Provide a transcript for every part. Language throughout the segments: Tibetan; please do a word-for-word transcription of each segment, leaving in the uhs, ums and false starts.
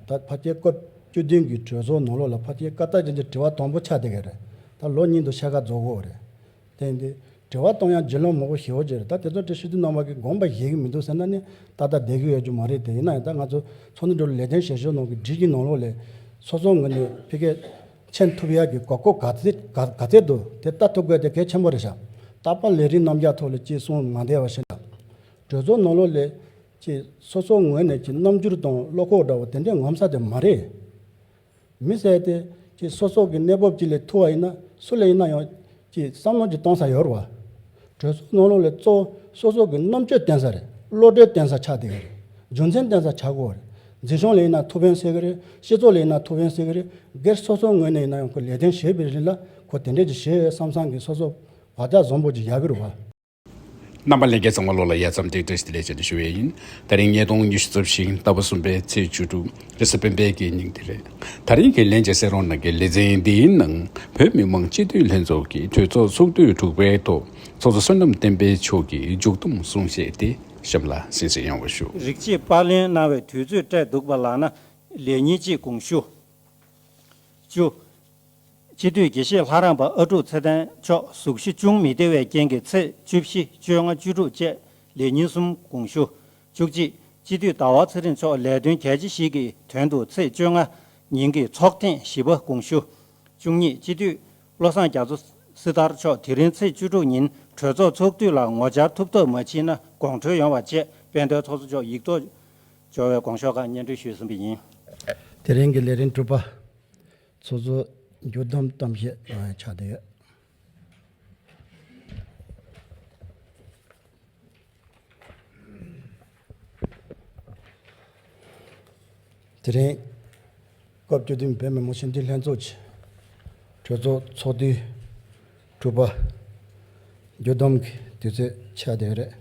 ད་ཕལ་ཆེར་སྐབས་བཅུ་བདུན་གྱི་གྲོས་ཚོགས་ནང་ལོགས་ལ་ཕལ་ཆེར་བཀའ་རྟགས་ཅན་གྱི་དྲི་བ་དང་པོ་ཆགས་བསྡད་ཀྱི་རེད། ད་ལོ་གཉིས་འདུག་ཤ་ཁ་རྫོགས་ཀྱི་ཡོད་རེད། དེ་ཡིན་དུས་དྲི་བ་གཏོང་ཡག་བརྒྱུད་ལམ་མང་པོ་ཞེ་པོ་ཅིག་རེད། ད་དེ་ཚོ་དེ་ཞུ་དུས་ནང་པ་གི་དགོངས་པ་བཞེས་ཀྱི་མི་འདུག་ཟེར་ན་ནི་ཏག་ཏག་བསྡད་ཀྱི་ཡོད་རྒྱུ་མ་རེད། དེ་ཡིན་ན་ཡང་ད་ང་ཚོ་ཚོགས་འདུ་འགྲོ་ལས་དོན་བྱེད་ཕྱོགས་ནང་གི་སྒྲིག་གཞི་ནང་ལོགས་ལས་སོ་སོ་ངོས་ནས་ཕ་གིར་ཕྱིན་ཐུབ་ཡག་གི་དགོས་མཁོ་ག་ཚད་ག་ག་ཚད་འདུག་དེ་ལྟ་ཐུབ་དགོས་དེ་གལ་ཆེན་པོ་རེད་ཤག་རྟག་པར་ལས་རིམ་རྣམ་གཞག་ཐོག་ལ་ཅིག་གསུང་མ་བསྡད་པ་ཞིག་དང་། གྲོས་ཚོགས་ནང་ལོགས་ལས་ཅིག་སོ་སོ་ངོས་ནས་ཅིག་རྣམ་འགྱུར་དང་བློ་ཁོག་འདྲ་བོ་དེ་འདྲས་ངོམ་ས་དེ་མ་རེད། མི་ཟེར་དེ་ཅིག་སོ་སོ་གི་གནས་བབ་ཅིག་ལས་ཐུག་པ་ཡིན་ན་སུ་ལ་ཡིན་ན་ཡང་ཅིག་བསམ་བློ་ཅིག་གཏོང་ས་ཡོད་རེད་བ། གྲོས་ཚོགས་ནང་ལོགས་ལས་གཙོ་བོ་སོ་སོ་གི་རྣམ་དཔྱོད་བསྟན་ས་རེད། བློ་གྲོས་བསྟན་ས་ཆགས་བསྡད་ཀྱི་རེད། རྒྱུ་མཚན་བསྟན་ས་ཆགས་ཀྱི་ཡོད་རེད། འཛིན་སྐྱོང་ལ་ཡིན་ན་ཐུགས་ཕན་གསོས་ཀྱི་རེད། སྤྱི་ཚོགས་ལ་ཡིན་ན་ཐུགས་ཕན་གསོས་ཀྱི་རེད། སྒེར་སོ་སོ་ངོས་ནས་ཡིན་ན་ཡང་ཁོ་ལས་དོན་བྱེད་པའི་རིང་ལ་ཁོ་དེ་འདྲས་ཅིག་བྱེད་བསམ་བསམ་གི་སོ་སོ་བག་ཆགས་བཟང་པོ་ཅིག་ཡོད་ཀྱི་རེད་བ། རྣམ་པ་ལྷན་རྒྱས་ཚང་མ་ལོ་ལ་ཡ་ཙམ་ཏིག་ཏིག་ཞིག་ལས་བྱེད་དུ་ཞུ་བས་ཡིན། ད་རིང་ཉིས་སྟོང་ཉི་ཤུ་རྩ་བཞི་ཟླ་བ་གསུམ་པའི་ཚེས་བཅུ་དྲུག་རེས་གཟའ་སྤེན་པའི་གི་ཉིན་དེ་རེད། ད་རིང་གི་ལྷན་རྒྱས་གསན་རོགས་གནང་གི་ལེ་ཚན་འདིའི་ནང་བོད་མི་མང་སྤྱི་འཐུས་ལྷན་ཚོགས་ཀྱི་གྲོས་ཚོགས་ཚོགས་དུས་དྲུག་པའི་ཐོག་ཚོགས་གཙོ་བསོད་ནམས་བསྟན་འཕེལ་མཆོག་གིས་མཇུག་བསྡོམས་གསུང་བཤད་དེ་གཤམ་ལ་གསན་གཟིགས་ཡོང་བ་ཞུ། རིགས་གཅིག་པར་ལེན་གནང་བའི་དུས་ཚོད་སྤྲད་འདུག་པ་ལགས་ན་ལེགས་ཉེས་གཅིག་དགོངས་ཞུ། བཅུ། སྤྱི་འཐུས་དགེ་བཤེས་ལྷ་རམས་པ་ཨ་ཀྲུག་ཚེ་བརྟན་མཆོག་གཟུགས་གཞི་ཅུང་མི་བདེ་བའི་རྐྱེན་གྱིས་ཚེས་བཅུ་བཞི་བཅོ་ལྔ་བཅུ་དྲུག་བཅས་ལས་ཉིན་གསུམ་དགོངས་ཞུ། བཅུ་གཅིག་སྤྱི་འཐུས་ཟླ་བ་ཚེ་རིང་མཆོག་ལས་དོན་གལ་ཆེ་ཞིག་གི་དོན་དུ་ཚེས་བཅོ་ལྔ་ཉིན་གྱི་ཚོགས་ཐེངས་བཞི་པ་དགོངས་ཞུ། བཅུ་གཉིས་སྤྱི་འཐུས་བློ་བཟང་རྒྱ་མཚོ་སྲི་ཐར་མཆོག་དེ་རིང་ཚེས་བཅུ་དྲུག་ཉིན་གྲོས་ཚོགས་ཚོགས་དུས་ལ་ངོ་བཅར་ཐུབ་ཐབས་མ་མཆིས་ན་དགོངས་འཁྲོལ་ཡོང་བ་བཅས་དཔལ་ལྡན་ཚོགས་གཙོ་མཆོག་ཡིག་ཐོག་འབྱོར་བའི་དགོངས་ཞུ་ཁག་སྙན་སྒྲོན་ཞུས་ཟིན་པ་ཡིན། དེ་རིང་གི་ལས་རིམ་དྲུག་པ། ཚོགས་གཙོ་མཇུག་བསྡོམས་གཏམ་བཤད་གནང་ཡ་ཆགས་བསྡད་ཡོད། དེ་རིང་སྐབས་བཅུ་བདུན་བོད་མི་མང་སྤྱི་འཐུས་ལྷན་ཚོགས་ཀྱི་གྲོས་ཚོགས་ཚོགས་དུས་དྲུག་པ་མཇུག་བསྡོམས་ཀྱི་དུས་ཚོད་ཆགས་བསྡད་ཡོད་རེད།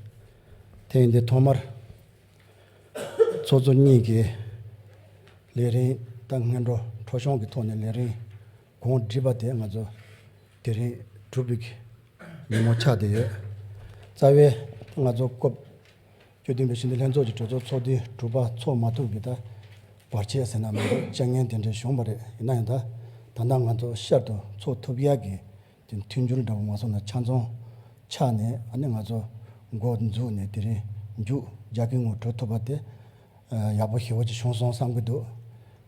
དེ་ཡིན་དུས་ཐོག་མར། ཚོགས་གཙོ་གཉིས་ཀྱིས་ལས་རིམ་ད་སྔོན་འགྲོ་འཕྲོ་སྐྱོང་གི་ཐོག་ནས་ལས་རིམ་གོང་བསྒྲིགས་པ་དེ་ང་ཚོ་དེ་རིང་གྲུབ་པའི་ཉིན་མོ་ཆགས་བསྡད་ཡོད། རྩ་བའི་ང་ཚོ་སྐབས་བཅུ་བདུན་པའི་སྤྱི་འཐུས་ལྷན་ཚོགས་ཀྱི་གྲོས་ཚོགས་ཚོགས་དུས་དྲུག་པ་ཚོགས་མ་ཐུབ་ཀྱི་ད་བར་ཆད་ཟེར་ན་མི་འདུག་རྐྱེན་ངན་དེ་འདྲ་བྱུང་བ་རེད། ཡིན་ན་ཡང་ད་ད་ལྟ་ང་ཚོ་ཤར་དུ་ཚོགས་ཐུབ་ཡག་གི་དེ་མཐུན་འགྱུར་འདྲ་བོ་མ་སོང་ན་ཆ་ཚང་ཆགས་ནས་ཨ་ནི་ང་ཚོ་འགོ་འཛུགས་ནས་དེ་རིང་མཇུག་རྒྱལ་ཁའི་ངང་གྲོལ་ཐུབ་པ་དེ་ཡག་པོ་ཞེ་པོ་ཅིག་བྱུང་སོང་བསམ་གྱི་འདུག་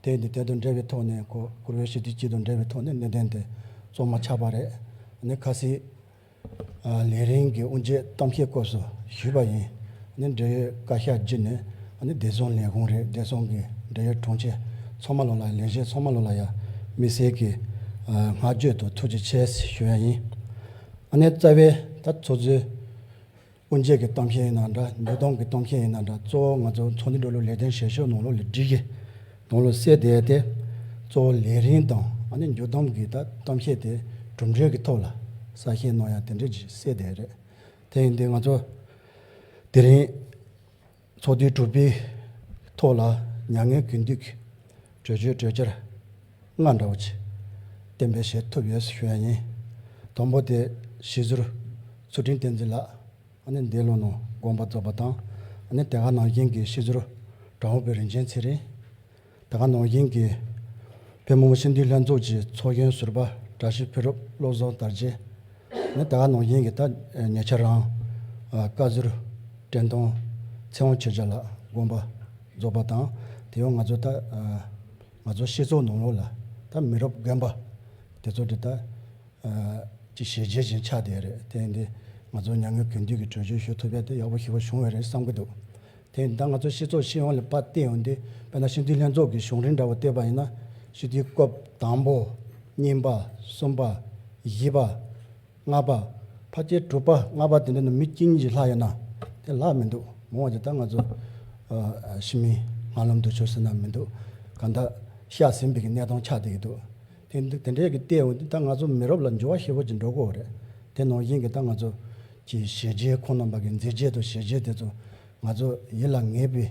དེ་འདི་དེ་དང་འབྲེལ་བའི་ཐོག་ནས་གོ་བཀུར་འོས་སྤྱི་འཐུས་སྤྱི་དང་འབྲེལ་བའི་ཐོག་ནས་གནད་དོན་དེ་གཙོ་མ་ཆགས་པ་རེད། ཨ་ནི་ཁ་སང་ལས་རིམ་གྱི་དབུ་འབྱེད་གཏམ་བཤད་སྐབས་སུ་ཞུས་པ་ཡིན། ཨ་ནི་འབྲེལ་ཡོད་བཀའ་ཤག་བརྒྱུད་ནས་ཨ་ནི་བདེ་སྲུང་ལས་ཁུངས་རེད། བདེ་སྲུང་གི་འབྲེལ་ཡོད་དྲུང་ཆེ་ཚང་མ་ལོ་ལ་ལས་བྱེད་ཚང་མ་ལོ་ལ་ཡ་དམིགས་བསལ་གྱི་བསྔགས་བརྗོད་དང་ཐུགས་རྗེ་ཆེ་ཞུ་ཡ་ཡིན། ཨ་ནི་རྩ་བའི་ད་ཚོགས་གཙོའི་དབུ་འབྱེད་ཀྱི་གཏམ་བཤད་ཡིན་ན་འདྲ། མཇུག་བསྡོམས་ཀྱི་གཏམ་བཤད་ཡིན་ན་འདྲ། གཙོ་བོ་ང་ཚོ་ཚོགས་འདུ་འགྲོ་ལུགས་ལས་དོན་བྱེད་ཕྱོགས་ནང་ལོགས་ལ་སྒྲིག་གཞི་ནང་ལོགས་གསལ་བསྡད་དེ། གཙོ་བོ་ལས་རིམ་དང་ཨ་ནི་མཇུག་བསྡོམས་ཀྱི་ད་གཏམ་བཤད་དེ་གྲུབ་འབྲས་ཀྱི་ཐོག་ལ་གསལ་བཤད་གནང་ཡ་དེ་འདྲ་ཅིག་གསལ་བསྡད་རེད། དེ་ཡིན་དུས་ང་ཚོ་དེ་རིང་ཚོགས་དུས་དྲུག་པའི་ཐོག་ལ་མྱ་ངན་གུས་འདུད་ཀྱི་གྲོས་ཆོད་གྲོས་འཆར་ལྔ་འདྲ་བོ་ཅིག་གཏན་འབེབས་བྱེད་ཐུབ་ཡོད་ཞུ་ཡ་ཡིན། དང་པོ་དེ་སྤྱི་ཟུར་ཚུལ་ཁྲིམས་བསྟན་འཛིན་ལགས། ཨ་ནི་འདས་ལོ་ནང་དགོངས་པ་རྫོགས་པ་དང་། ཨ་ནི་དེ་ག་ནང་བཞིན་གྱི་སྤྱི་ཟུར་དྲང་འོག་པའི་རིན་ཆེན་ཚེ་རིང་། དེ་ག་ནང་བཞིན་གྱི་བོད་མི་མང་སྤྱི་འཐུས་ལྷན་ཚོགས་ཀྱི་ཚོགས་གཞོན་ཟུར་པ་བཀྲ་ཤིས་ཕུན་རབ་བློ་བཟང་དར་རྒྱས། ཨ་ནི་དེ་ག་ནང་བཞིན་གྱི་ད་ཉེ་ཆར་རང་བཀའ་ཟུར་བཀྲས་མཐོང་ཚེ་དབང་ཆོས་རྒྱལ་ལགས་དགོངས་པ་རྫོགས་པ་དང་། དེ་ཡང་ང་ཚོ་ད་ང་ཚོ་སྤྱི་ཚོགས་ནང་ལོགས་ལ་ད་མི་རབས་རྒན་པ་དེ་ཚོ་དེ་ད། ཅིག་ཞལ་བརྗེད་ཅིག་ཆགས་བསྡད་རེད། དེ་ཡིན་དུས་ང་ཚོ་མྱ་ངན་གུས་འདུད་ཀྱི་གྲོས་ཆོད་ཞུ་ཐུབ་ཡ་དེ་ཡག་པོ་ཞེ་པོ་བྱུང་བ་རེད་བསམ་གྱི་འདུག་དེ་ཡིན་ད་ང་ཚོ་སྤྱི་ཚོགས་སྤྱི་ཡོངས་ལ་ཕར་བལྟས་ཡོང་དུས་དཔེར་ན་སྤྱི་འཐུས་ལྷན་ཚོགས་ཀྱི་བྱུང་རིམ་འདྲ་བོ་བལྟས་པ་ཡིན་ན་སྤྱི་འཐུས་སྐབས་དང་པོ། གཉིས་པ། གསུམ་པ། བཞི་པ། ལྔ་པ། ཕལ་ཆེར་དྲུག་པ་ལྔ་པ་དེ་འདྲ་ནི་མི་གཅིག་གཉིས་ཀྱིས་ལྷག་ཡོད་ན་དེ་ལྷག་མི་འདུག་མང་བ་ཅིག་ད་ང་ཚོ་ཕྱི་མིག་ངན་ལམ་དུ་ཆུད་ཟེར་ན་མི་འདུག་གང་ལྟར་ཤ་ཟིན་པའི་གནས་སྟངས་ཆགས་བསྡད་ཀྱི་འདུག་དེ་འདི་དེ་འདྲའི་གི་བལྟས་འོང་དུས་ད་ང་ཚོ་མི་རབས་ལ་འགྱུར་བ་ཞེ་པོ་ཅིག་འགྲོ་གི་ཡོད་རེད། དེ་ནང་བཞིན་གྱི་ད་ང་ཚོ་གི་ཞལ་བརྗེད་ཁོང་རྣམ་པ་གི་མཛད་རྗེས་དང་ཞལ་བརྗེད་དེ་ཚོ་ང་ཚོ་ཡིད་ལ་ངེས་པའི་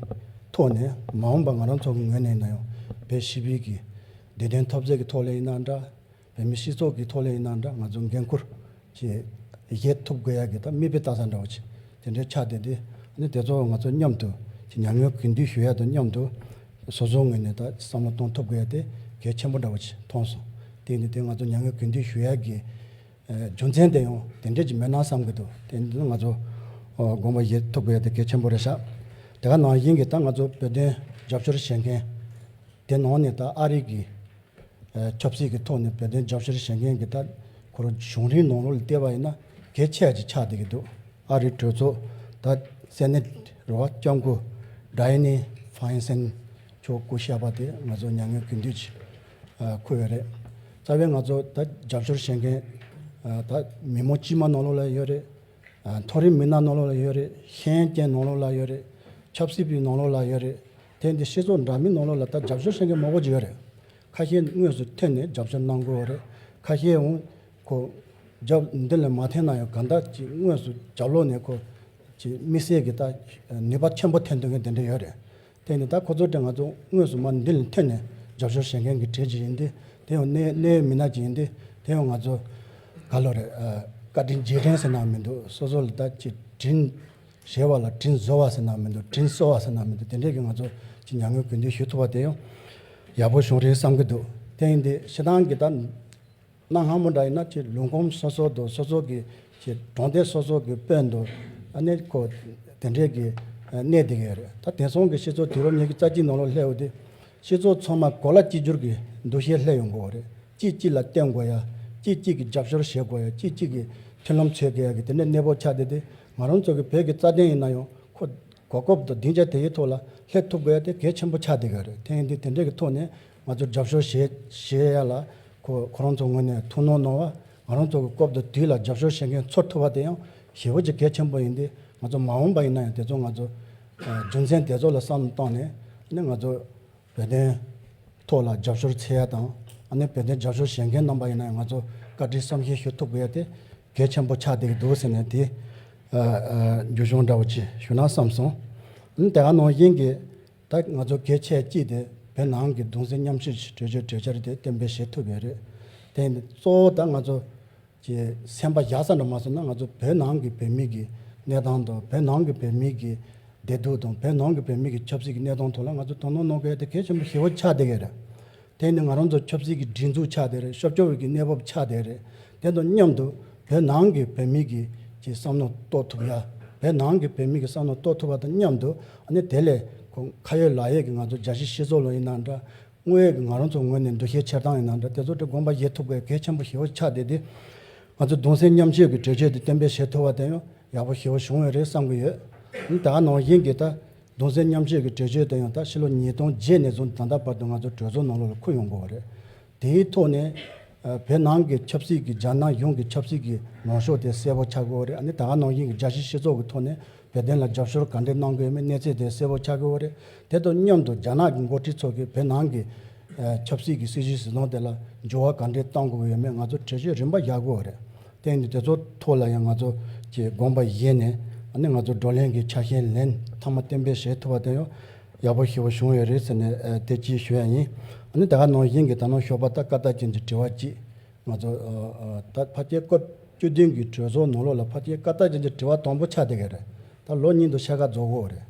ཐོག་ནས་མ་འོངས་པ་ང་རང་ཚོ་གི་ངོས་ནས་ཡིན་ན་ཡང་བོད་སྤྱི་པའི་གི་བདེ་དོན་འཐབ་རྩོད་ཀྱི་ཐོག་ལ་ཡིན་ན་འདྲ། བོད་མི་སྤྱི་ཚོགས་ཀྱི་ཐོག་ལ་ཡིན་ན་འདྲ་ང་ཚོ་འགན་འཁུར་ཅིག་བཞེས་ཐུབ་དགོས་ཡ་གི་ད་མིག་དཔེ་ལྟ་ས་འདྲ་བོ་ཅིག་དེ་འདྲའི་ཆགས་བསྡད་དེ་ཨ་ནི་དེ་ཚོ་ང་ཚོ་མཉམ་དུ་ཅིག་མྱ་ངན་གུས་འདུད་ཞུ་ཡ་དང་མཉམ་དུ་ སོ་སོའི་ངོས་ནས་ད་བསམ་བློ་གཏོང་ཐུབ་དགོས་ཡ་དེ་གལ་ཆེན་པོ་འདྲ་བོ་ཅིག་མཐོང་སོང་། དེ་ཡིན་དུས་དེ་ང་ཚོ་མྱ་ངན་གུས་འདུད་ཞུ་ཡ་གི་རྒྱུ་མཚན་དེ་ཡང་དེ་འདྲས་ཅིག་མེད་ན་བསམ་གི་འདུག་དེ་འདི་ང་ཚོ་དགོངས་པ་བཞེས་ཐུབ་དགོས་ཡ་དེ་གལ་ཆེན་པོ་རེད་ཤག་དེ་ག་ནང་བཞིན་གྱི་ད་ང་ཚོ་བོད་དོན་རྒྱབ་སྐྱོར་བྱེད་མཁན། དེ་ནང་ནས་ད་ཨ་རི་གི་ཆབ་སྲིད་ཀྱི་ཐོག་ནས་བོད་དོན་རྒྱབ་སྐྱོར་བྱེད་མཁན་གྱི་ད་ཁོ་རང་གཞུང་རིང་ནང་ལོགས་ལ་བལྟས་པ་ཡིན་ན་གལ་ཆེ་ཅིག་ཆགས་བསྡད་ཀྱི་འདུག་ཨ་རིའི་གྲོས་ཚོགས་ད་སེ་ནེ་ཊི་རེད་བ། ལྕམ་སྐུ་ཌ་ཡ་ནི་ཧྥ་ཡིན་སན་མཆོག་སྐུ་གཤེགས་པ་དེ་ང་ཚོ་མྱ་ངན་གུས་འདུད་ཅིག་འཁོད་ཡོད་རེད། རྩ་བའི་ང་ཚོ་ད་རྒྱབ་སྐྱོར་བྱེད་མཁན་ད་མི་མང་དཀྱུས་མ་ནང་ལོགས་ལ་ཡོད་རེད། མཐོ་རིམ་མི་སྣ་ནང་ལོགས་ལ་ཡོད་རེད། ཤེས་ཡོན་ཅན་ནང་ལོགས་ལ་ཡོད་རེད། ཆབ་སྲིད་པའི་ནང་ལོགས་ལ་ཡོད་རེད། དེ་འདི་སྤྱི་ཚོགས་འདྲ་མིན་ནང་ལོགས་ལ་ད་རྒྱབ་སྐྱོར་བྱེད་མཁན་མང་པོ་ཅིག་ཡོད་རེད། ཁ་ཤས་དངོས་སུ་ཐོན་ནས་རྒྱབ་སྐྱོར་གནང་དགོས་རེད། ཁ་ཤས་འོང་ཁོ་རྒྱབ་འདི་ལ་མ་ཐོན་ན་ཡང་གང་ལྟར་ཅིག་དངོས་སུ་རྒྱབ་ལོགས་ནས་ཁོ་ཅིག་དམིགས་བསལ་གྱི་ད་ནུས་པ་ཆེན་པོ་ཐོན་ཐུབ་མཁན་དེ་འདྲ་ཡོད་རེད། དེ་ནི་ད་ཁོ་ཚོ་དེ་ང་ཚོ་དངོས་སུ་མ་འདི་ལ་ཐོན་ནས་རྒྱབ་སྐྱོར་བྱེད་མཁན་གྱི་གྲས་ཅིག་ཡིན་ཏེ། དེ་ཡང་གནད་གནད་ཡོད་མི་སྣ་ཅིག་ཡིན་ཏེ། དེ་ཡང་ང་ཚོ་ག་ལོ་རེད། བཀའ་དྲིན་རྗེས་དྲན་ཟེར་ན་མི་འདུག་སོ་སོ་ལ་ད་ཅིག་དྲིན་གཞལ་བ་ལ་དྲིན་གཟོ་བ་ཟེར་ན་མི་འདུག་དྲིན་གསོ་བ་ཟེར་ན་མི་འདུག་དེ་འདྲས་ཀྱི་ང་ཚོ་ཅིག་མྱ་ངན་གུས་འདུད་ཞུ་ཐུབ་པ་དེ་ཡང་ཡག་པོ་བྱུང་རེད་བསམ་གྱི་འདུག་དེ་ཡིན་ཏེ་སྤྱིར་བཏང་གི་ད། གནའ་སྔ་མོ་འདྲ་ཡིན་ན་ཅིག་ལུང་ཁུངས་སོ་སོ་དང་སོ་སོ་གི་ཅིག་གྲོང་སྡེ་སོ་སོ་གི་དཔོན་དང་ཨ་ནི་ཁོ་དེ་འདྲས་ཀྱི་གནས་དེ་ག་རེད། ད་དེང་སང་གི་སྤྱི་ཚོགས་དུས་རབས་ཉི་ཤུ་རྩ་གཅིག་ནང་ལ་སླེབས་ཡོང་དུས་སྤྱི་ཚོགས་ཚང་མ་གོ་ལ་གཅིག་གྱུར་གྱི་འདུ་ཤེས་སླེབས་ཡོང་དགོས་པ་རེད། གཅིག་གཅིག་ལ་བརྟེན་དགོས་ཡ། གཅིག་གཅིག་གི་རྒྱབ་སྐྱོར་བྱེད་དགོས་ཡ། གཅིག་གཅིག་གི་མཐུན་ལམ་འཚོལ་དགོས་ཡ་གི་དེ་འདྲས་གནས་བབ་ཆགས་བསྡད་དེ། ང་རང་ཚོ་གི་བོད་ཀྱི་རྩ་དོན་ཡིན་ན་ཡང་ཁོ་གོ་སྐབས་དང་སྡིངས་ཆ་དེ་ཡི་ཐོག་ལ་སླེབས་ཐུབ་དགོས་ཡ་དེ་གལ་ཆེན་པོ་ཆགས་བསྡད་ཀྱི་རེད། དེ་ཡིན་དུས་དེ་འདྲས་ཀྱི་ཐོག་ནས་ང་ཚོ་རྒྱབ་སྐྱོར་བྱེད་བྱེད་ཡ་ལ་ཁོ་ཁོ་རང་ཚོའི་ངོས་ནས་ཐུགས་སྣང་གནང་བ། ང་རང་ཚོ་གི་སྐབས་དང་དུས་ལ་རྒྱབ་སྐྱོར་བྱེད་མཁན་ཚོར་ཐུབ་པ་དེ་ཡང་ཞེ་པོ་ཅིག་གལ་ཆེན་པོ་ཡིན་ཏེ། ང་ཚོ་མ་འོངས་པ་ཡིན་ན་ཡང་དེ་ཚོ་ང་ཚོ་རྒྱུ་མཚན་དེ་ཚོ་ལ་བསམ་བློ་བཏང་ནས་ནི་ང་ཚོ་བོད་དོན་ཐོག་ལ་རྒྱབ་སྐྱོར་འཚོལ་ཡ་དང་། ཨ་ནི་བོད་དོན་རྒྱབ་སྐྱོར་བྱེད་མཁན་རྣམ་པ་ཡིན་ན་ཡང་ང་ཚོ་བཀའ་དྲིན་བསམ་ཤེས་ཞུ་ཐུབ་དགོས་ཡ་དེ་གལ་ཆེན་པོ་ཆགས་བསྡད་ཀྱི་འདུག་ཟེར་ནས་དེ་རྒྱུ་གཞུང་འདྲ་བོ་ཅིག་ཞུ་ན་བསམ་སོང་། ཨ་ནི་དེ་ག་ནང་བཞིན་གྱི་ད་ང་ཚོ་གལ་ཆེ་གཅིག་དེ་བོད་ནང་གི་གདུང་སེམས་མཉམ་སྐྱེད་ཀྱི་གྲོས་ཆོད་གྲོས་འཆར་དེ་གཏན་འབེབས་བྱེད་ཐུབ་ཡོད་རེད། དེ་ཡིན་དུས་གཙོ་བོ་ད་ང་ཚོ་གི་སེམས་པ་བཞག་ས་འདྲ་མ་སོང་ན། ང་ཚོ་བོད་ནང་གི་བོད་མི་གི་གནས་སྟངས་དང་། བོད་ནང་གི་བོད་མི་གི་བདེ་སྡུག་དང་། བོད་ནང་གི་བོད་མི་གི་ཆབ་སྲིད་ཀྱི་གནས་སྟངས་ཐོག་ལ་ང་ཚོ་དོ་སྣང་གནང་དགོས་ཡ་དེ་གལ་ཆེན་པོ་ཞེ་པོ་ཆགས་བསྡད་ཀྱི་རེད། དེ་ནི་ང་རང་ཚོ་ཆབ་སྲིད་ཀྱི་སྒྲིག་འཛུགས་ཆགས་བསྡད་རེད། ཤོབ་ཆོབ་ཀྱི་གནས་བབ་ཆགས་བསྡད་རེད། དེ་དང་མཉམ་དུ་བོད་ནང་གི་བོད་མི་གི་ཅིག་བསམ་བློ་གཏོད་ཐུབ་ཡ། བོད་ནང་གི་བོད་མི་གི་བསམ་བློ་གཏོད་ཐུབ་པ་དང་མཉམ་དུ། ཨ་ནི་དེ་ལས་ཁོ་ཁ་ཡོད་ལག་ཡོད་ཀྱི་ང་ཚོ་རྒྱལ་སྤྱིའི་སྤྱི་ཚོགས་ལ་ཡིན་ན་འདྲ། དངོས་ཡོད་ཀྱི་ང་རང་ཚོ་ངོས་ནས་འདུ་ཤེས་འཁྱེར་སྟངས་ཡིན་ན་འདྲ། དེ་ཚོ་དེ་དགོངས་པ་བཞེས་ཐུབ་དགོས་གལ་ཆེན་པོ་ཞེ་པོ་ཆགས་བསྡད་དེ། ང་ཚོ་གདུང་སེམས་མཉམ་སྐྱེད་ཀྱི་གྲོས་ཆོད་དེ་གཏན་འབེབས་བྱེད་ཐུབ་པ་དེ་ཡང་ཡག་པོ་ཞེ་པོ་བྱུང་བ་རེད་བསམ་གྱི་ཡོད། ཨ་ནི་ད་ག་ནང་བཞིན་གྱི་ད་གདུང་སེམས་མཉམ་སྐྱེད་ཀྱི་གྲོས་ཆོད་དེ་ཡང་ད་ཕྱི་ལོ་ཉིས་སྟོང་བརྒྱད་ནས་བཟུང་ད་ལྟ་བར་དུ་ང་ཚོ་གྲོས་ཚོགས་ནང་ལོགས་ལ་འཁོད་ཡོང་དགོས་པ་རེད། དེའི་ཐོག་ནས་ཨ་བོད་ནང་གི་ཆབ་སྲིད་ཀྱི། རྒྱ་ནག་གཞུང་གི་ཆབ་སྲིད་ཀྱི་ལངས་ཕྱོགས་དེ་གསལ་པོ་ཆགས་དགོས་པ་རེད། ཨ་ནི་ད་ག་ནང་བཞིན་གྱི་རྒྱལ་སྤྱིའི་སྤྱི་ཚོགས་ཀྱི་ཐོག་ནས་བོད་དོན་ལ་རྒྱབ་སྐྱོར་ག་འདྲས་གནང་དགོས་ཡོད་མེད་གནས་ཚུལ་དེ་གསལ་པོ་ཆགས་དགོས་པ་རེད། དེ་དང་མཉམ་དུ་རྒྱ་ནག་གི་འགོ་ཁྲིད་ཚོ་གིས་བོད་ནང་གི་ཨ་ཆབ་སྲིད་ཀྱི་སྲིད་བྱུས་སྲིད་དོན་དེ་ལ་འགྱུར་བ་ག་འདྲས་གཏོང་དགོས་ཡོད་མེད་ང་ཚོ་གྲོས་ཆོད་རིམ་པ་བཞག་དགོས་པ་རེད། དེ་ཡིན་དུས་དེ་ཚོ་ཐོག་ལ་ཡང་ང་ཚོ་གི་དགོངས་པ་བཞེས་ནས། ཨ་ནི་ང་ཚོ་བགྲོ་གླེང་གི་ཆ་ཤས་ལན་ཐ་མ་གཏན་འབེབས་བྱེད་ཐུབ་པ་དེ་ཡང་ཡག་པོ་ཞེ་པོ་བྱུང་ཡོད་རེད་ཟེར་ནས་ཨ་དེ་གཅིག་ཞུ་ཡ་ཡིན། ཨ་ནི་ད་ག་ནང་བཞིན་གྱི་ད་ནང་ཞོགས་པ་ད་སྐར་རྟགས་ཅན་གྱི་དྲི་བ་གཅིག་ང་ཚོ་ཨ་ཨ་ད་ཕལ་ཆེར་སྐབས་བཅུ་བདུན་གྱི་གྲོས་ཚོགས་ནང་ལོགས་ལ་ཕལ་ཆེར་སྐར་རྟགས་ཅན་གྱི་དྲི་བ་དང་པོ་ཆགས་བསྡད་ཀྱི་རེད། ད་ལོ་གཉིས་དང་ཕྱེད་ཀ་རྫོགས་ཀྱི་ཡོད་རེད།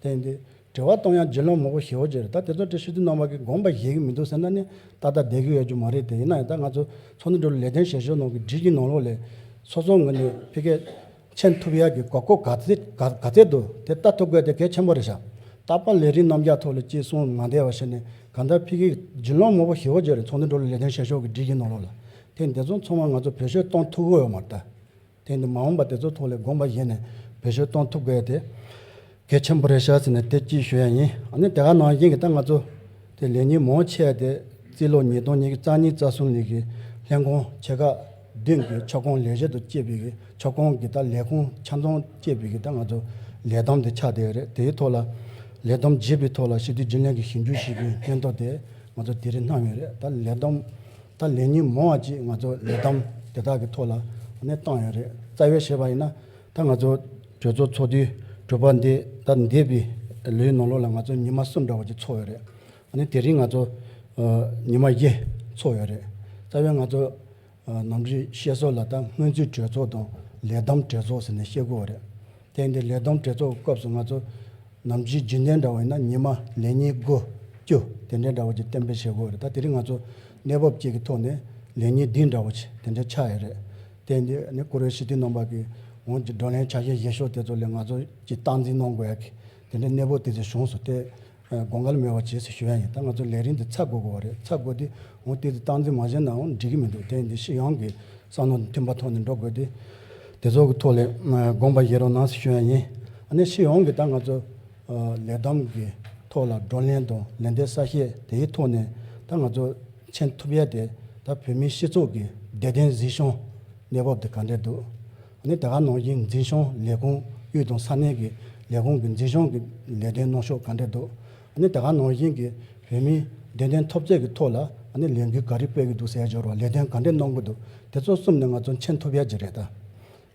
དེ་ཡིན་དུས་དྲི་བ་གཏོང་ཡ་བརྒྱུད་ལམ་མང་པོ་ཞེ་པོ་ཅིག་རེད། ད་དེ་ཚོ་དྲི་ཞུ་དུས་རྣམ་པ་གིས་དགོངས་པ་བཞེས་ཀྱི་མི་འདུག་ཟེར་ན་ནི་ཏག་ཏག་བསྡད་ཀྱི་ཡོད་རྒྱུ་མ་རེད། དེ་ཡིན་ན་ཡང་ད་ང་ཚོ་ཚོགས་འདུ་འགྲོ་ལུགས་ལས་དོན་བྱེད་ཕྱོགས་ནང་གི་སྒྲིག་གཞི་ནང་ལོགས་ལ་སོ་སོ་ངོས་ནས་ཕ་གིར་མཁྱེན་ཐུབ་ཡ་གི་གོ་སྐབས་ག་ཚད་ག་ག་ཚད་འདུག་དེ་ལྟ་ཐུབ་དགོས་དེ་གལ་ཆེན་པོ་རེད་ཤག་རྟག་པར་ལས་རིགས་རྣམ་གཞག་ཐོག་ལ་ཅིག་གསུང་མ་བསྡད་པ་བྱས་ནས་གང་ལྟར་ཕ་གིར་བརྒྱུད་ལམ་མང་པོ་ཞེ་པོ་ཅིག་རེད། ཚོགས་འདུ་འགྲོ་ལུགས་ལས་དོན་བྱེད་ཕྱོགས་ཀྱི་སྒྲིག་གཞི་ནང་ལོགས་ལ། དེ་འདི་ཚོ་ཚང་མ་ང་ཚོ་བེད་སྤྱོད་གཏོང་ཐུབ་ཀྱི་ཡོད་མ་རེད་ད། དེ་འདི་མ་འོངས་པ་དེ་ཚོ་ཐོག་ལ་དགོངས་པ་བཞེས་ནས་བེད་སྤྱོད་གཏོང་ཐུབ་དགོས་དེ་གལ་ཆེན་པོ་རེད་ཤག་ཟེར་ནས་དེ་གཅིག་ཞུ་ཡ་ཡིན། ཨ་ནི་དེ་ག་ནང་བཞིན་གྱི་ད་ང་ཚོ་དེ་ལས་ཉིན་མང་ཆེ་བ་དེ་རྩིས་ལོ་ཉིས་སྟོང་ཉི་ཤུ་རྩ་གཉིས་རྩ་གསུམ་ལོའི་གི་ལྷན་ཁང་ཆེ་ཁག་བདུན་གྱི་ཁྱབ་ཁོངས་ལས་བྱེད་དང་བཅས་པའི་གི་ཁྱབ་ཁོངས་ཀྱི་ད་ལས་ཁུངས་ཆ་ཚང་བཅས་པའི་གི་ད་ང་ཚོ་ལས་བསྡོམས་དེ་ཆགས་བསྡད་ཡོད་རེད། དེའི་ཐོག་ལ་ལས་བསྡོམས་བྱས་པའི་ཐོག་ལ་སྤྱི་འཐུས་རྒྱུན་ལས་ཀྱི་ཞིབ་འཇུག་ཞུས་པའི་སྙན་ཐོ་དེ་ང་ཚོ་དེ་རིང་བསྣམས་ཡོད་རེད། ད་ལས་བསྡོམས་ད་ལས་ཉིན་མང་བ་ཅིག་ང་ཚོ་ལས་བསྡོམས་དེ་དག་གི་ཐོག་ལ་ནས་བཏང་ཡོད་རེད། རྩ་བའི་བཤད་པ་ཡིན་ན་ད་ང་ཚོ་གྲོས་ཚོགས་ཚོགས་དུས་དྲུག་པ་འདི་ད་འདས་པའི་ལོའི་ནང་ལོགས་ལ་ང་ཚོ་ཉི་མ་གསུམ་འདྲ་བོ་ཅིག་ཚོགས་ཡོད་རེད། ཨ་ནི་དེ་རིང་ང་ཚོ་ཨ་ཉི་མ་བཞི་ཚོགས་ཡོད་རེད། རྩ་བའི་ང་ཚོ་ཨ་ནམ་རྒྱུན་བཤད་སྲོལ་ལ་ད་སྔོན་རྩིས་གྲོས་ཚོགས་དང་ལས་བསྡོམས་གྲོས་ཚོགས་ཟེར་ནས་བཤད་ཀྱི་ཡོད་རེད། དེ་ཡིན་དུས་ལས་བསྡོམས་གྲོས་ཚོགས་ཀྱི་སྐབས་སུ་ང་ཚོ་ནམ་རྒྱུན་རྒྱུན་ལྡན་འདྲ་བོ་ཡིན་ན་ཉི་མ་ལས་ཉིན་དགུ་ བཅུ་དེ་འདྲའི་འདྲ་བོ་ཅིག་གཏན་འབེབས་བྱེད་དགོས་རེད། ད་དེ་རིང་ང་ཚོ་གནས་བབ་ཅིག་གི་ཐོག་ནས་ལས་གཉིས་བདུན་འདྲ་བོ་ཅིག་དེ་འདྲ་ཆགས་ཡོད་རེད། དེ་འདི་ནི་བཀུར་འོས་སྤྱི་འཐུས་རྣམ་པ་གིས་འོང་གི་བགྲོ་གླེང་ཆ་ཤས་ཡག་ཤོས་དེ་ཚོ་ལ་ང་ཚོ་ཅིག་སྟངས་འཛིན་གནང་དགོས་ཡག་གི་དེ་འདྲའི་གནས་བབ་དེ་ཚོ་བྱུང་སོང་། དེ་དགོངས་འགལ་མེད་པ་བྱས་ཟེར་ཞུ་ཡ་ཡིན། ད་ང་ཚོ་ལས་རིམ་འདི་ཚར་དགོས་དགོས་པ་རེད། ཚར་དགོས་དུས་འོང་དེ་ཚོ་སྟངས་འཛིན་མ་བྱས་ནའང་འགྲིག་གི་མི་འདུག་དེ་འདི་སྤྱི་ཡོངས་ཀྱི་བསམ་བློ་མཐུན་པ་ཐོག་ནས་འགྲོ་དགོས་དུས་དེ་ཚོ་གི་ཐོག་ལ་དགོངས་པ་བཞེས་རོགས་གནང་ཟེར་ཞུ་ཡ་ཡིན། ཨ་ནི་སྤྱི་ཡོངས་ཀྱི་ད་ང་ཚོ་ལས་བསྡོམས་ཀྱི་ཐོག་ལ་བགྲོ་གླེང་དང་ལན་འདེབས་གསལ་བཤད་དེའི་ཐོག་ནས་ད་ང་ཚོ་མཁྱེན་ཐུབ་ཡ་དེ་ད་བོད་མིའི་སྤྱི་ཚོགས་ཀྱི་བདེ་དོན་འཛིན་སྐྱོང་གནས་བབ་དེ་ག་འདྲས་འདུག་ཨ་ནི་དེ་ག་ནང་བཞིན་འཛིན་སྐྱོང་ལས་ཁུངས་དབུས་དང་ས་གནས་ཀྱི་ལས་ཁུངས་ཀྱི་འཛིན་སྐྱོང་གི་ལས་དོན་གནང་ཕྱོགས་ག་འདྲས་འདུག་ཨ་ནི་དེ་ག་ནང་བཞིན་གྱི་བོད་མིའི་བདེ་དོན་འཐབ་རྩོད་ཀྱི་ཐོག་ལ་ཨ་ནི་ལས་འགུལ་ག་རེ་སྤེལ་གྱི་འདུག་ཟེར་ཡ་སྦྱོར་བ་ལས་དོན་ག་འདྲས་གནང་གི་འདུག་དེ་ཚོ་གསུམ་ནས་ང་ཚོ་མཁྱེན་ཐུབ་ཡ་ཅིག་རེད་ད།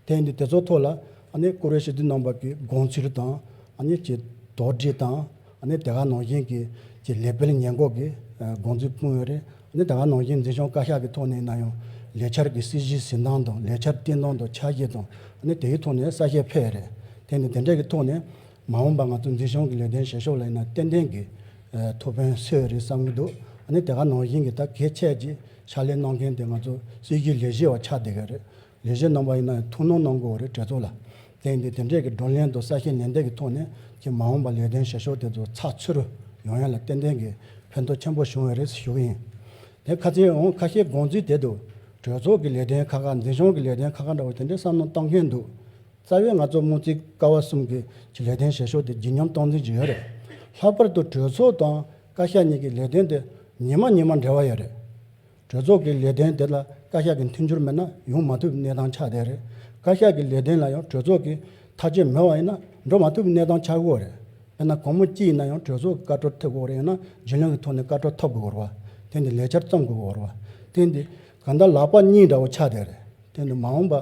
དེ་ཡིན་དུས་དེ་ཚོ་ཐོག་ལ་ཨ་ནི་བཀུར་འོས་སྤྱི་འཐུས་རྣམ་པ་གི་དགོངས་ཚུལ་དང་ཨ་ནི་ཀྱི་དོགས་འདྲི་དང་ཨ་ནི་དེ་ག་ནང་བཞིན་གྱི་ཀྱི་ལས་སྤེལ་ཉེས་འགོག་གི་དགོངས་ཚུལ་སྤུངས་ཡོད་རེད། ཨ་ནི་དེ་ག་ནང་བཞིན་འཛིན་སྐྱོང་བཀའ་ཤག་གི་ཐོག་ནས་ཡིན་ན་ཡང་ལས་འཆར་གྱི་སྲིད་ཇུས་འཛིན་སྟངས་དང་ལས་འཆར་བཏིང་སྟངས་དང་ཆ་ཤས་དང་ཨ་ནི་དེའི་ཐོག་ནས་གསལ་བཤད་ཕེབས་ཡོད་རེད། དེ་ནི་དེ་འདྲས་ཀྱི་ཐོག་ནས་མ་འོངས་པ་ང་ཚོ་འཛིན་སྐྱོང་གི་ལས་དོན་བྱེད་ཕྱོགས་ལ་ཡིན་ན་ཏན་ཏན་གྱི་ཐུགས་ཕན་གསོས་ཡོད་རེད་བསམ་གྱི་འདུག་ཨ་ནི་དེ་ག་ནང་བཞིན་གྱི་ད་གལ་ཆེ་ཅིག་ཕྱག་ལས་གནང་མཁན་དེ་ང་ཚོ་སྲིད་ཇུས་ལས་བྱེད་པ་ཆགས་བསྡད་ཀྱི་རེད། ལས་བྱེད་རྣམ་པ་ཡིན་ན་ཐུགས་སྣང་གནང་དགོས་རེད་གྲོས་ཚོགས་ལ། དེ་ཡིན་དུས་དེ་འདྲས་ཀྱི་བགྲོ་གླེང་དང་གསལ་བཤད་ལན་འདེབས་ཀྱི་ཐོག་ནས་ཀྱི་མ་འོངས་པ་ལས་དོན་བྱེད་ཕྱོགས་དེ་ཚོ་ཚགས་ཚུད་རུ་ཡོང་ཡ་ལ་ཏན་ཏན་གྱི་ཕན་ཐོགས་ཆེན་པོ་བྱུང་བ་རེད་ཞུ་གི་ཡིན། དེ་ཁ་ཚིག་འོང་ཁ་ཤས་དགོངས་ཚུལ་དེ་འདུག་གྲོས་ཚོགས་ཀྱི་ལས་དོན་ཁག་ཁག་འཛིན་སྐྱོང་གི་ལས་དོན་ཁག་ཁག་འདྲ་བོ་དེ་འདྲའི་བསམ་བློ་གཏོང་མཁན་འདུག་རྩ་བའི་ང་ཚོ་སྨོན་རྩིས་ཀ་བ་གསུམ་གྱི་ཀྱི་ལས་དོན་བྱེད་ཕྱོགས་དེ་ལྗིད་སྙོམས་གཏོང་འཛིན་གྱི་ཡོད་རེད། ལྷག་པར་དུ་གྲོས་ཚོགས་དང་བཀའ་ཤག་གཉིས་ཀྱི་ལས་དོན་དེ་ཉི་མ་ཉི་མ་འབྲེལ་བ་ཡོད་རེད། གྲོས་ཚོགས་ཀྱི་ལས་དོན་དེ་ལ་བཀའ་ཤག་གི་མཐུན་འགྱུར་མེད་ན་ཡོང་མ་ཐུབ་པའི་གནས་སྟངས་ཆགས་བསྡད་རེད། བཀའ་ཤག་གི་ལས་དོན་ལ་ཡང་གྲོས་ཚོགས་ཀྱི་ཐག་གཅོད་མེད་པ་ཡིན་ན་འགྲོ་མ་ཐུབ་པའི་གནས་སྟངས་ཆགས་ཀྱི་ཡོད་རེད། དཔེར་ན་སྒོར་མོ་གཅིག་ཡིན་ན་ཡང་གྲོས་ཚོགས་ཀྱི་བཀའ་འཁྲོལ་ཐེབས་དགོས་རེད། ཡང་ན་རྒྱུན་ལས་ཀྱི་ཐོག་ནས་བཀའ་འཁྲོལ་ཐོབ་དགོས་རེད་བ། དེ་འདི་ལས་འཆར་རྩོམ་དགོས་རེད་བ། དེ་འདི་ག་འདྲ་ལག་པ་གཉིས་འདྲ་བོ་ཆགས་བསྡད་རེད། དེ་འདི་མ་འོངས་པ་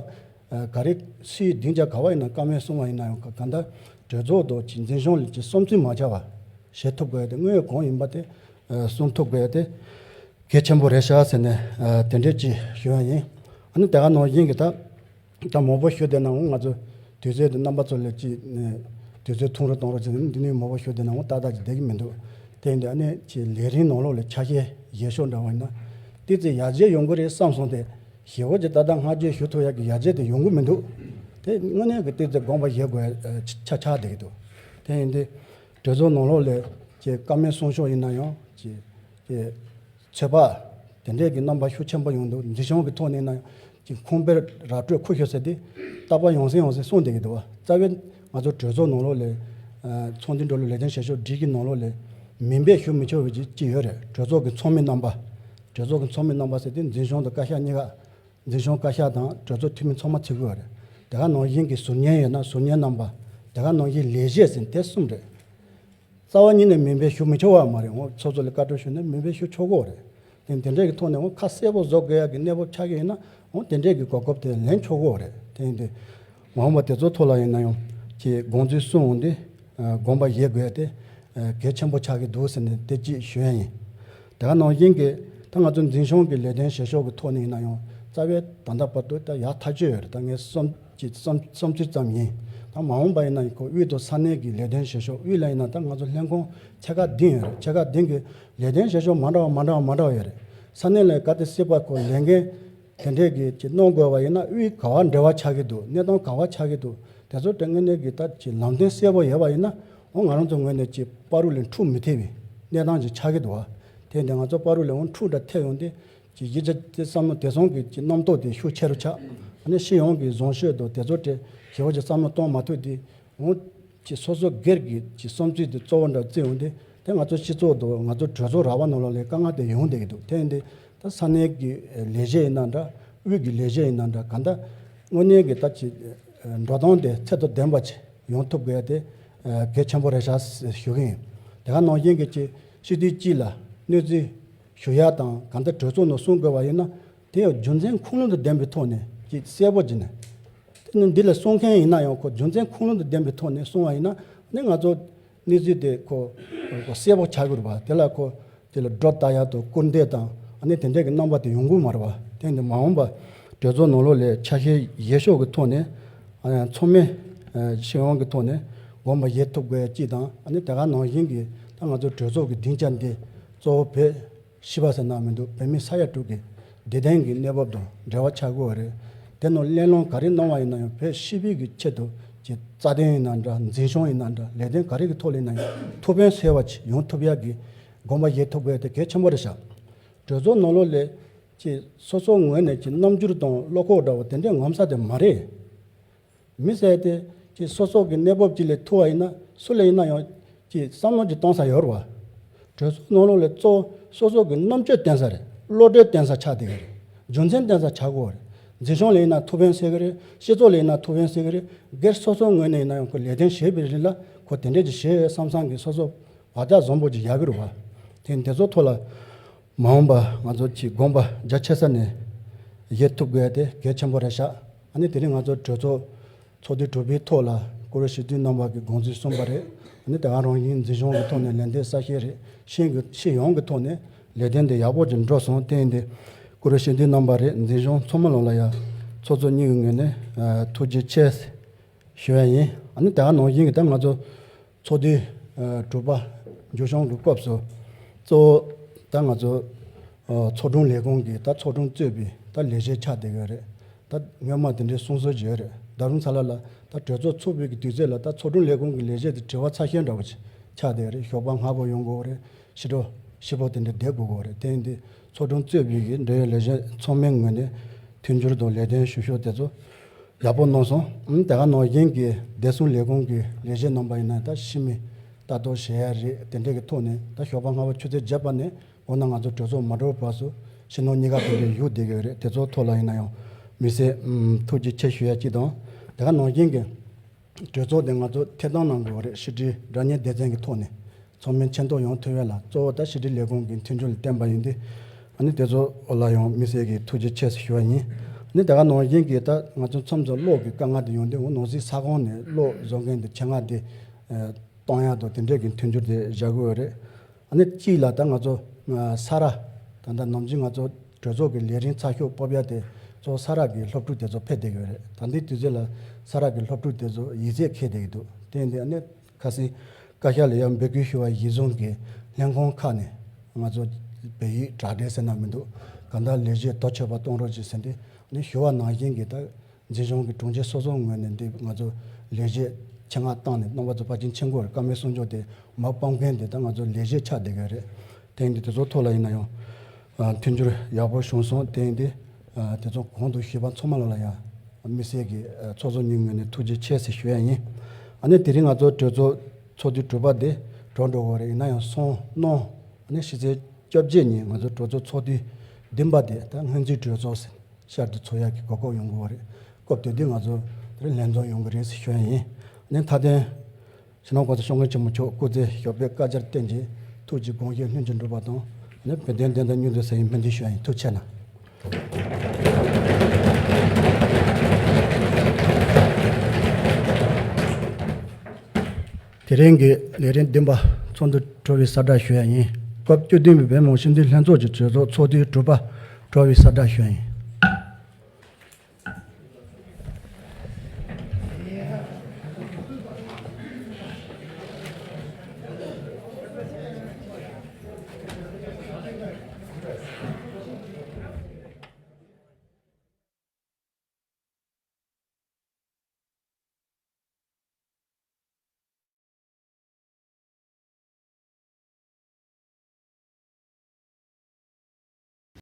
ག་རེ་སུའི་སྡིངས་ཆ་ག་བ་ཡིན་ན་བཀའ་མོལ་གསུང་བ་ཡིན་ན་ཡང་ག་ག་འདྲ་གྲོས་ཚོགས་དང་ཅིག་འཛིན་སྐྱོང་ལ་ཅིག་བསམ་ཚུལ་མ་ཆགས་པ་བྱེད་ཐུབ་དགོས་ཡ་དེ་དངོས་ཡོད་གང་ཡིན་པ་དེ་གསུང་ཐུབ་དགོས་ཡ་དེ་གལ་ཆེན་པོ་རེད་ཤག་ཟེར་ནས་དེ་འདྲས་ཅིག་ཞུ་ཡ་ཡིན། ཨ་ནི་དེ་ག་ནང་བཞིན་གྱི་ད་ད་མང་པོ་ཞུ་བསྡད་ན་འོང་ང་ཚོ་དུས་ཚོད་དེ་རྣམ་པ་ཚོ་ལ་ཅིག་དུས་ཚོད་ཐུང་རུ་གཏོང་རོགས་བྱས་ནས་འདི་ནས་མང་པོ་ཞུ་བསྡད་ན་འོང་ཏག་ཏག་ཅིག་བསྡད་ཀྱི་མི་འདུག་དེ་འདི་ཨ་ནི་ཅིག་ལས་རིམ་ནང་ལོགས་ལ་ཆ་ཤས་བཞེས་ཕྱོགས་འདྲ་བ་ཡིན་ན་ཏོག་ཙམ་ཡར་རྒྱས་ཡོང་གི་རེད་བསམ་སོང་སྟེ། ཞེ་པོ་ཅིག་ད་ལྟ་སྔ་རྗེས་ཞུ་ཐུབ་ཡག་གི་ཡར་རྒྱས་དེ་ཡོང་གི་མི་འདུག་དེ་དངོས་གནས་ཀྱི་ཏོག་ཙམ་དགོངས་པ་བཞེས་དགོས་ཡ་ཆ་ཆགས་བསྡད་ཀྱི་འདུག་དེ་ཡིན་དུས་གྲོས་ཚོགས་ནང་ལོགས་ལ་ཅིག་བཀའ་མོལ་གསུང་ཕྱོགས་ཡིན་ན་ཡང་ཅིག་ཅིག་ཚོད་དཔག་དེ་འདྲས་ཀྱི་རྣམ་པ་ཤུགས་ཆེན་པོ་ཡོང་འདུག་འཛིན་སྐྱོང་གི་ཐོག་ནས་ན་ཅིག་ཁུངས་སྤེལ་ར་སྤྲོད་ཁུ་ཤོ་ཟེར་ཏེ་རྟག་པར་ཡང་སེ་ཡང་སེ་གསུངས་བསྡད་ཀྱི་འདུག་བ། རྩ་བའི་ང་ཚོ་གྲོས་ཚོགས་ནང་ལོགས་ལ་ཚོགས་འདུ་འགྲོ་ལུགས་ལས་དོན་བྱེད་ཕྱོགས་སྒྲིག་གི་ནང་ལོགས་ལ་མིན་པས་ཞུ་མི་ཆོག་པའི་ཅིག་ཅིག་ཡོད་རེད། གྲོས་ཚོགས་ཀྱི་ཚོགས་མི་རྣམ་པ། གྲོས་ཚོགས་ཀྱི་ཚོགས་མི་རྣམ་པ་ཟེར་ཏེ་འཛིན་སྐྱོང་དང་བཀའ་ཤག་གཉིས་ཀ་འཛིན་སྐྱོང་བཀའ་ཤག་དང་གྲོས་ཚོགས་འཐུས་མི་ཚང་མ་བརྩི་གི་ཡོད་རེད། དེ་ག་ནང་བཞིན་གྱི་ཟུར་ཉན་ཡོད་ན་ཟུར་ཉན་རྣམ་པ། དེ་ག་ནང་བཞིན་ལས་བྱེད་ཟེར་དེ་གསུམ་རེད། རྩ་བ་ཉིད་ནས་མིན་པས་ཞུ་མི་ཆོག་པ་མ་རེད། འོ་ཚོགས་གཙོ་ལ་བཀའ་འཁྲོལ་ཞུས་ན་མིན་པས་ཞུ་ཆོག་གི་རེད། དེ་དེ་འདྲའི་གི་ཐོག་ནས་འོ་ཁ་གསལ་པོ་བཟོ་དགོས་ཡག་གི་གནས་བབ་ཆགས་ཀྱི་ཡོད་ན་འོ་དེ་འདྲའི་གི་གོ་སྐབས་དེ་ལེན་ཆོག་གི་རེད། དེ་ཡིན་དུས་མ་འོངས་པ་དེ་ཚོ་ཐོག་ལ་ཡིན་ན་ཡང་ཁྱེད་དགོངས་ཚུལ་གསུངས་འོང་དུས་དགོངས་པ་བཞེས་དགོས་ཡག་དེ་གལ་ཆེན་པོ་ཆགས་ཀྱི་འདུག་ཟེར་ནས་དེ་གཅིག་ཞུ་ཡག་ཡིན། དེ་ག་ནང་བཞིན་གྱི་ད་ང་ཚོ་འཛིན་སྐྱོང་གི་ལས་དོན་བྱེད་ཕྱོགས་ཀྱི་ཐོག་ནས་ཡིན་ན་ཡང་རྩ་བའི་ད་ལྟ་བར་དུ་ད་ཡག་ཐག་ཆོད་ཡོད་རེད། ད་ངས་བསམ་གྱི་བསམ་བསམ་ཚུལ་ཙམ་ཡིན། ད་མ་འོངས་པ་ཡིན་ན་ཁོ་དབུས་དང་ས་གནས་ཀྱི་ལས་དོན་བྱེད་ཕྱོགས། དབུས་ལ་ཡིན་ན་ད་ང་ཚོ་ལྷན་ཁང་ཆེ་ཁག་བདུན་ཡོད་རེད། ཆེ་ཁག་བདུན་གྱི་ལས་དོན་བྱེད་ཕྱོགས་མ་འདྲ་བ་མ་འདྲ་བ་མ་འདྲ་བ་ཡོད་རེད། ས་གནས་ལ་ག་དེ་སྲིད་པ་ཁོ་ལས་འགན་དེ་འདྲས་ཀྱི་ཅིག་གནང་དགོས་པ་ཡིན་ན་དབུས་ག་བ་འབྲེལ་བ་ཆགས་ཀྱི་འདུག་གནས་སྟངས་ག་བ་ཆགས་ཀྱི་འདུག་དེ་ཚོ་དེ་དངོས་གནས་ཀྱི་ད་ཅིག་ལམ་སྟོན་གསལ་པོ་ཡོད་པ་ཡིན་ན་འོ་ང་རང་ཚོ་ངོས་ནས་ཅིག་བར་དུ་ལ་འཁྲུག་མི་ཐེབས་པའི་གནས་སྟངས་ཅིག་ཆགས་ཀྱི་འདུག་བ། དེ་འདི་ང་ཚོ་བར་དུ་ལ་འོ་འཁྲུག་འདྲ་ཐེབས་ཡོང་དུས་ཅིག་གཞིས་ཆགས་དེ་བསམ་བློ་དེ་ཚོང་གི་ཅིག་རྣམ་རྟོག་དེ་ཤུགས་ཆེ་རུ་ཆགས། ཨ་ནི་སྤྱི་ཡོངས་ཀྱི་བཟང་སྤྱོད་དང་དེ་ཚོ་དེ་ཞེ་པོ་ཅིག་བསམ་བློ་གཏོང་མ་ཐུབ་དུས་འོ་ཅིག་སོ་སོ་སྒེར་གྱི་ཅིག་བསམ་ཚུལ་དེ་གཙོ་བོ་འདྲ་བརྩི་ཡོང་དུས་དེ་ང་ཚོ་སྤྱི་ཚོགས་དང་ང་ཚོ་གྲོས་ཚོགས་ར་བ་ནང་ལོགས་ལ་དཀའ་ངལ་དེ་ཡོང་བསྡད་ཀྱི་འདུག་དེ་ཡིན་དུས་ད་ས་གནས་ཀྱི་ལས་བྱེད་ཡིན་ན་འདྲ་དབུས་ཀྱི་ལས་བྱེད་ཡིན་ན་འདྲ་ག་འདྲ་དངོས་གནས་ཀྱི་ད་ཅིག་འགྲོ་སྟངས་དེ་ཚད་དང་ལྡན་པ་ཅིག་ཡོང་ཐུབ་དགོས་ཡ་དེ་གལ་ཆེན་པོ་རེད་ཤག་ཞུ་གི་ཡིན། དེ་ག་ནང་བཞིན་གྱི་ཅིག་སྤྱི་འཐུས་གཅིག་ལ་གནས་ཚུལ་ཞུ་ཡ་དང་གང་ལྟར་གྲོས་ཚོགས་ནང་གསུང་དགོས་པ་ཡིན་ན་དེ་ཡང་རྒྱུ་མཚན་ཁུངས་ལུང་དང་ལྡན་པའི་ཐོག་ནས་ཅིག་གསལ་པོ་བྱས་ནས། དེ་ནི་འདི་ལ་གསུང་མཁན་ཡིན་ན་ཡང་ཁོ་རྒྱུ་མཚན་ཁུངས་ལུང་དང་ལྡན་པའི་ཐོག་ནས་གསུང་བ་ཡིན་ན་ནི་ང་ཚོ་གནས་ཚུལ་དེ་ཁོ་ཁོ་གསལ་པོ་ཆགས་ཀྱི་རེད་པ། དེ་ལ་ཁོ་དེ་ལ་སྒྲོ་བཏགས་ཡ་དང་སྐུར་འདེབས་དང་ཨ་ནི་དེ་འདྲས་ཀྱི་རྣམ་པ་དེ་ཡོང་གི་མ་རེད་པ། དེ་ནི་མ་འོངས་པ་གྲོས་ཚོགས་ནང་ལོགས་ལ་ཆ་ཤས་བཞེས་ཕྱོགས་ཀྱི་ཐོག་ནས་ཨ་ཚང་མས་ཨ་སྤྱི་ཡོངས་ཀྱི་ཐོག་ནས་དགོངས་པ་བཞེས་ཐུབ་དགོས་ཡ་གཅིག་དང་ཨ་ནི་དེ་ག་ནང་བཞིན་གྱི་ད། ད་ང་ཚོ་གྲོས་ཚོགས་ཀྱི་སྡིངས་ཆ་འདི་གཙོ་བོ་བོད་སྤྱི་པ་ཟེར་ན་མི་འདུག་བོད་མི་ས་ཡ་དྲུག་གི་བདེ་དོན་གྱི་གནས་བབ་དང་འབྲེལ་བ་ཆགས་དགོས་པ་རེད། དེ་ནང་གླེང་སློང་ག་རེ་གནང་བ་ཡིན་ན་ཡང་བོད་སྤྱི་པའི་གི་ཆེད་དུ་ཀྱི་རྩ་དོན་ཡིན་ན་འདྲ། འཛིན་སྐྱོང་ཡིན་ན་འདྲ། ལས་དོན་ག་རེ་གི་ཐོག་ལ་ཡིན་ན་ཡང་ཐུགས་ཕན་གསོས་པ་ཅིག་ཡོང་ཐུབ་ཡག་གི་དགོངས་པ་བཞེས་ཐུབ་དགོས་དེ་གལ་ཆེན་པོ་རེད་ཤག་གྲོས་ཚོགས་ནང་ལོགས་ལ་ཀྱི་སོ་སོ་ངོས་ནས་ཀྱི་རྣམ་འགྱུར་དང་བློ་ཁོག་འདྲ་བོ་དེ་འདྲས་ངོམ་ས་དེ་མ་རེད། མི་ཟེར་དེ་ཀྱི་སོ་སོ་གི་གནས་བབ་ཅིག་ལ་ཐུག་པ་ཡིན་ན་སུ་ལ་ཡིན་ན་ཡང་ཀྱི་བསམ་བློ་ཅིག་གཏོང་ས་ཡོད་རེད་བ། གྲོས་ཚོགས་ནང་ལོགས་ལ་གཙོ་བོ་སོ་སོ་གི་རྣམ་དཔྱོད་བསྟན་ས་རེད། བློ་གྲོས་བསྟན་ས་ཆགས་བསྡད་ཀྱི་རེད། རྒྱུ་མཚན་བསྟན་ས་ཆགས་དགོས་རེད། འཛིན་སྐྱོང་ལ་ཡིན་ན་ཐུགས་ཕན་གསོས་ཀྱི་རེད། སྤྱི་ཚོགས་ལ་ཡིན་ན་ཐུགས་ཕན་གསོས་ཀྱི་རེད། སྒེར་སོ་སོ་ངོས་ནས་ཡིན་ན་ཡང་ཁོ་ལས་དོན་བྱེད་པའི་རིང་ལ་ཁོ་དེ་འདྲས་ཀྱི་བྱེད་བསམ་བསམ་གི་སོ་སོ་བག་ཆགས་བཟང་པོ་ཅིག་ཡོད་ཀྱི་རེད་བ། དེ་འདི་ཚོ་ཐོག་ལ་མ་འོངས་པ་ང་ཚོ་ཀྱི་དགོངས་པ་རྒྱ་ཆེ་ས་ནས་བཞེས་ཐུབ་དགོས་དེ་གལ་ཆེན་པོ་རེད་ཤག་ཨ་ནི་དེ་རིང་ང་ཚོ་གྲོས་ཚོགས་ཚོགས་དུས་དྲུག་པའི་ཐོག་ལ་སྐུ་ཞབས་སྤྱི་འཐུས་རྣམ་པ་གི་དགོངས་ཚུལ་གསུངས་པ་རེད། ཨ་ནི་དེ་ག་རང་བཞིན་འཛིན་སྐྱོང་གི་ཐོག་ནས་ལས་དོན་གསལ་བཤད་རེད། ཤེས་གི་ཤེས་ཡོང་གི་ཐོག་ནས་ལས་དོན་དེ་ཡག་པོ་ཅིག་འགྲོ་སོང་། དེ་ཡིན་དེ་སྐུ་ཞབས་སྤྱི་འཐུས་རྣམ་པ་རེད། འཛིན་སྐྱོང་ཚང་མ་ལོག་ལ་ཡ་ཚོགས་གཙོ་གཉིས་ཀྱི་ངོས་ནས་ཨ་ཐུགས་རྗེ་ཆེ་ཞུ་ཡ་ཡིན། ཨ་ནི་དེ་ག་ནང་བཞིན་གི་ད་ང་ཚོ་ཚོགས་དུས་ཨ་དྲུག་པ་མཇུག་སྐྱོང་གི་སྐབས་སུ་གཙོ་བོ་ད་ང་ཚོ་ཨ་ཚོགས་དྲུང་ལས་ཁུངས་ཀྱི་ད་ཚོགས་དྲུང་གཙོས་པའི་ད་ལས་བྱེད་ཆགས་བསྡད་ཡོད་རེད། ད་སྔོན་མ་དེ་འདྲའི་གསུང་སྲོལ་ཅིག་ཡོད་རེད། ད་རུང་ཚ་ལ་ལ་ད་གྲོས་ཚོགས་ཚུགས་པའི་གི་དུས་ཚོད་ལ་ད་ཚོགས་དྲུང་ལས་ཁུངས་ཀྱི་ལས་བྱེད་དེ་དྲི་བ་ཚ་ཤོས་འདྲ་བོ་ཅིག་ཆགས་བསྡད་ཡོད་རེད། ཞོགས་པ་སྔ་པོ་ཡོང་དགོས་རེད། ཕྱི་དྲོ་ཕྱི་པོ་དེ་འདྲ་བསྡད་དགོས་ཀྱི་རེད། དེ་ཡིན་དུས་ཚོགས་དྲུང་གཙོས་པའི་གི་འབྲེལ་ཡོད་ལས་བྱེད་ཚང་མའི་ངོས་ནས་མཐུན་འགྱུར་དང་ལས་དོན་ཞུ་ཕྱོགས་དེ་ཚོ་ཡག་པོ་གནང་སོང་། ཨང་། དེ་ག་ནང་བཞིན་གྱི་བདེ་སྲུང་ལས་ཁུངས་ཀྱི་ལས་བྱེད་རྣམ་པ་ཡིན་ན་ད་ཕྱི་མི་ལྟ་རྟོག་བྱེད་ཡ་རེད། དེ་འདྲས་ཀྱི་ཐོག་ནས་ད་ཞོགས་པ་སྔ་པོ་ཆུ་ཚོད་བརྒྱད་པ་ནས་འོ་ན་ང་ཚོ་གྲོས་ཚོགས་མ་འགྲོ་བར་སུ་ཕྱི་ནང་གཉིས་ཀ་དེ་འདྲས་བཞུགས་བསྡད་ཀྱི་ཡོད་རེད། དེ་ཚོ་ཐོག་ལ་ཡིན་ན་ཡང་མི་སེར་ཨམ་ཐུགས་རྗེ་ཆེ་ཞུ་ཡ་གཅིག་དང་། དེ་ག་ནང་བཞིན་གྱི་གྲོས་ཚོགས་དེ་ང་ཚོ་ཐད་གཏོང་གནང་དགོས་པ་རེད། ཕྱི་དྲིལ་སྒྲ་སྙན་སྡེ་ཚན་གྱི་ཐོག་ནས་ཚང་མས་མཁྱེན་རྟོགས་ཡོང་ཐུབ་ཡ་ལ་གཙོ་བོ་ད་ཕྱི་དྲིལ་ལས་ཁུངས་ཀྱི་མཐུན་འགྱུར་ལ་བརྟེན་པ་ཡིན་ཏེ། ཨ་ནི་དེ་ཚོ་ལ་ཡང་དམིགས་བསལ་གྱི་ཐུགས་རྗེ་ཆེ་ཞུ་བ་ཡིན། ཨ་ནི་དེ་ག་ནང་བཞིན་གྱི་ད་ང་ཚོ་མཚམས་མཚམས་གློག་གི་དཀའ་ངལ་དེ་ཡོང་དུས་འོ་ནང་སྲིད་ས་ཁོངས་ནས་གློག་བཟོ་མཁན་དེ་ཆེད་མངགས་དེ་གཏོང་ཡ་དང་དེ་འདྲས་ཀྱི་མཐུན་འགྱུར་དེ་བཞག་དགོས་རེད། ཨ་ནི་གཅིག་ལ་ད་ང་ཚོ་ས་ར་ད་ལྟ་ནམ་རྒྱུན་ང་ཚོ་གྲོས་ཚོགས་ཀྱི་ལས་རིམ་ཚགས་ཤོག་སྤོབས་ཡ་དེ་གཙོ་བོ་ས་ར་གི་སློབ་ཕྲུག་དེ་ཚོ་ཕེབས་བསྡད་ཀྱི་ཡོད་རེད། ད་ལྟའི་དུས་ཚོད་ལ་ས་ར་གི་སློབ་ཕྲུག་དེ་ཚོ་ཡིག་ཚད་འཁེལ་བསྡད་ཀྱི་འདུག་དེ་ཡིན་དུས་ཨ་ནི་ཁ་སང་བཀའ་ཤག་ལ་ཡང་འབོད་སྐུལ་ཞུ་བ་ཡིན་བཟུང་གི་ལྷན་ཁང་ཁག་ནས་ང་ཚོ་བོད་ཡིག་དྲ་སྦྲེལ་ཟེར་ན་མི་འདུག་གང་ལྟར་ལས་གཞི་དོ་ཆོད་པ་གཏོང་རོགས་གྱིས་ཟེར་ཏེ་ནི་ཞུ་བ་ནང་བཞིན་གྱི་ད་འཛིན་སྐྱོང་གི་དྲུང་ཆེ་སོ་སོ་ངོས་ནས་འདི་ང་ཚོ་ལས་གཞི་ཆེད་མངགས་བཏང་ནས་རྣམ་པ་ཚོ་ཕར་ཕྱིན་ཆེན་པོར་བཀའ་མོལ་གསུང་ཕྱོགས་དེ་མ་སྤང་མཁན་དེ་ད་ང་ཚོ་ལས་གཞི་ཆགས་བསྡད་ཀྱི་རེད། དེ་ཡིན་དུས་དེ་ཚོ་ཐོག་ལ་ཡིན་ན་ཡང་མཐུན་འགྱུར་ཡག་པོ་བྱུང་སོང་། དེ་ཡིན་དུས། ཨ་དེ་ཚོ་གོང་དུ་ཞུས་པ་ཚང་མ་ལ་ལ་ཡང་དམིགས་བསལ་གྱི་ཨ་ཚོགས་གཙོ་གཉིས་ངོས་ནས་ཐུགས་རྗེ་ཆེ་ཟེར་ཞུ་ཡ་ཡིན། ཨ་ནི་དེ་རིང་ང་ཚོ་གྲོས་ཚོགས་ཚོགས་དུས་དྲུག་པ་དེ་གྲོལ་འགྲོ་གི་རེད། ཡིན་ན་ཡང་སང་གནངས་ཨ་ནི་ཕྱི་ཚེས་བཅོ་བརྒྱད་ཉིན་ང་ཚོ་གྲོས་ཚོགས་ཚོགས་དུས་བདུན་པ་དེ་ད་སྔོན་རྩིས་གྲོས་ཚོགས་ཟེར་ཤར་དུ་ཚོགས་ཡ་གི་གོ་སྐབས་ཡོང་གི་རེད། སྐབས་དེ་དུས་ང་ཚོ་དེ་རིང་ལྷན་འཛོམས་ཡོང་གི་རེད་ཟེར་ཞུ་ཡ་ཡིན། ཨ་ནི་མཐའ་དོན། ཕྱི་ནང་གོང་ས་སྐྱབས་མགོན་ཆེན་པོ་མཆོག་སྐུ་ཚེ་ཞབས་པད་བསྐལ་བརྒྱར་བརྟན་ཅིང་ཐུགས་ཀྱི་དགོངས་བཞེད་ལྷུན་གྱིས་འགྲུབ་པ་དང་། ནི་བོད་དོན་བདེན་མཐའ་མྱུར་དུ་གསལ་བའི་སྨོན་འདུན་ཞུ་ཡ་ཡིན། ཐུགས་རྗེ་ཆེ་གནང་། དེ་རིང་གི་ལས་རིམ་བདུན་པ་ཚོགས་འདུ་གྲོལ་བའི་གསལ་བསྒྲགས་ཞུ་ཡ་ཡིན། སྐབས་བཅུ་བདུན་པའི་བོད་མི་མང་སྤྱི་འཐུས་ལྷན་ཚོགས་ཀྱི་གྲོས་ཚོགས་ཚོགས་དུས་དྲུག་པ་གྲོལ་བའི་གསལ་བསྒྲགས་ཞུ་ཡ་ཡིན།